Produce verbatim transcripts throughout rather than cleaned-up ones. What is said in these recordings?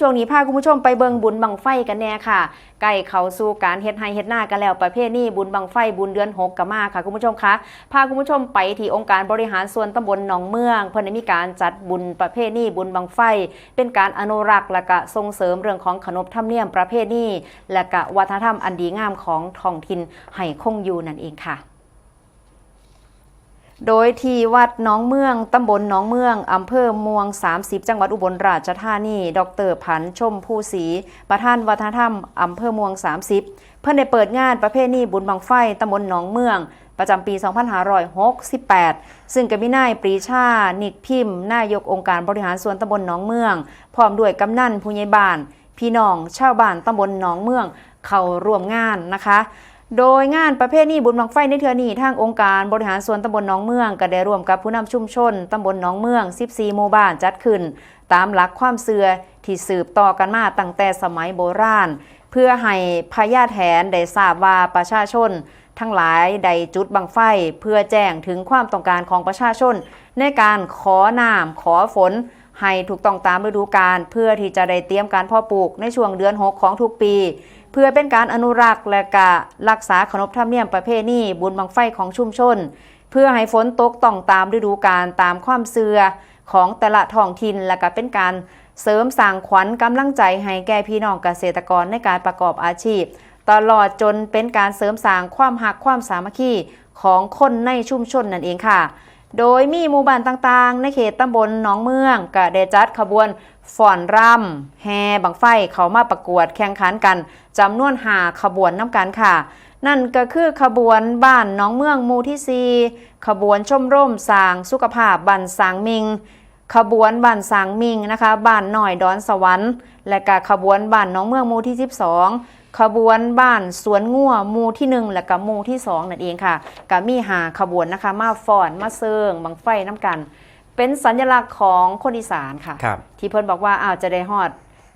ช่วงนี้พาคุณผู้ชมไปเบิ่งบุญบั้งไฟกันแน่ค่ะ ใกล้เข้าสู่การเฮ็ดไร่เฮ็ดนากันแล้ว ประเพณีบุญบั้งไฟบุญเดือนหกก็มาค่ะคุณผู้ชมคะ พาคุณผู้ชมไปที่องค์การบริหารส่วนตำบลหนองเมือง เพิ่นได้มีการจัดบุญประเพณีบุญบั้งไฟ เป็นการอนุรักษ์และก็ส่งเสริมเรื่องของขนบธรรมเนียมประเพณี และก็วัฒนธรรมอันดีงามของท้องถิ่นให้คงอยู่นั่นเองค่ะ โดยที่วัดหนองเมือง ตำบลหนองเมือง อำเภอม่วงสามสิบ จังหวัดอุบลราชธานี ดร.ผันชมภูศรี ประธานวัฒนธรรมอำเภอม่วงสามสิบ เพิ่นได้เปิดงานประเพณีบุญบั้งไฟตำบลหนองเมือง ประจำปี สองพันห้าร้อยหกสิบแปด ซึ่งก็มีนายปรีชา นิกพิมพ์ นายกองค์การบริหารส่วนตำบลหนองเมือง พร้อมด้วยกำนัน ผู้ใหญ่บ้าน พี่น้องชาวบ้านตำบลหนองเมืองเข้าร่วมงานนะคะ โดยงานประเพณีบุญบั้งไฟในเทื่อนี้ ทางองค์การบริหารส่วนตำบลหนองเมือง ก็ได้ร่วมกับผู้นำชุมชนตำบลหนองเมือง สิบสี่ หมู่บ้านจัดขึ้น ตามหลักความเชื่อที่สืบต่อกันมาตั้งแต่สมัยโบราณ เพื่อให้พญาแถนได้ทราบว่าประชาชนทั้งหลายได้จุดบั้งไฟ เพื่อแจ้งถึงความต้องการของประชาชน ในการขอน้ำขอฝน ให้ถูกต้องตามฤดูกาล เพื่อที่จะได้เตรียมการเพาะปลูกในช่วงเดือนหกของทุกปี เพื่อเป็นการอนุรักษ์และกะรักษาขนบธรรมเนียมประเพณีบุญบั้งไฟของชุมชน เพื่อให้ฝนตกต้องตามฤดูกาล ตามความเชื่อของแต่ละท้องถิ่น และกะเป็นการเสริมสร้างขวัญกำลังใจให้แก่พี่น้องเกษตรกรในการประกอบอาชีพ ตลอดจนเป็นการเสริมสร้างความฮักความสามัคคีของคนในชุมชนนั่นเองค่ะ โดยมีหมู่บ้านต่างๆ ในเขตตำบลหนองเมือง ก็ได้จัดขบวนฟ้อนรำแห่บั้งไฟเข้ามาประกวดแข่งขันกัน จำนวนห้าขบวนนำกันค่ะ นั่นก็คือขบวนบ้านหนองเมืองหมู่ที่สี่ ขบวนชมรมสร้างสุขภาพบ้านสร้างมิง ขบวนบ้านสร้างมิงนะคะ บ้านน้อยดอนสวรรค์ และก็ขบวนบ้านหนองเมืองหมู่ที่สิบสอง ขบวนบ้านสวนงัวหมู่ที่หนึ่ง และก็หมู่ที่สองนั่นเองค่ะ ก็มีห้าขบวนนะคะ มาฟ้อนมาเซิงบั้งไฟนำกัน เป็นสัญลักษณ์ของคนอีสานค่ะ ครับ ที่เพิ่นบอกว่าอ้าวจะได้ฮอด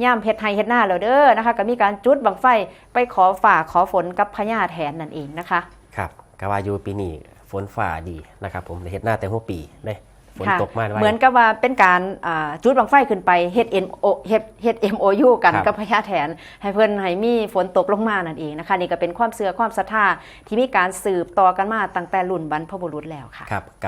ยามเฮ็ดไร่เฮ็ดนาแล้วเด้อนะคะ ก็มีการจุดบั้งไฟไปขอฟ้าขอฝนกับพญาแถนนั่นเองนะคะ ครับก็ว่าอยู่ปีนี้ฝนฟ้าดีนะครับผมได้เฮ็ดนาแต่หัวปีเด้ฝน ค่ะ ตกมาไว เหมือนกับว่าเป็นการอ่าจุดบั้งไฟขึ้นไปเฮ็ด เอ็ม โอ เฮ็ดเฮ็ด เอ็ม โอ ยู กัน ครับ กับพญาแถน ให้เพิ่นให้มีฝนตกลงมานั่นเองนะคะ นี่ก็เป็นความเชื่อความศรัทธาที่มีการสืบต่อกันมาตั้งแต่รุ่นบรรพบุรุษแล้วค่ะ ครับก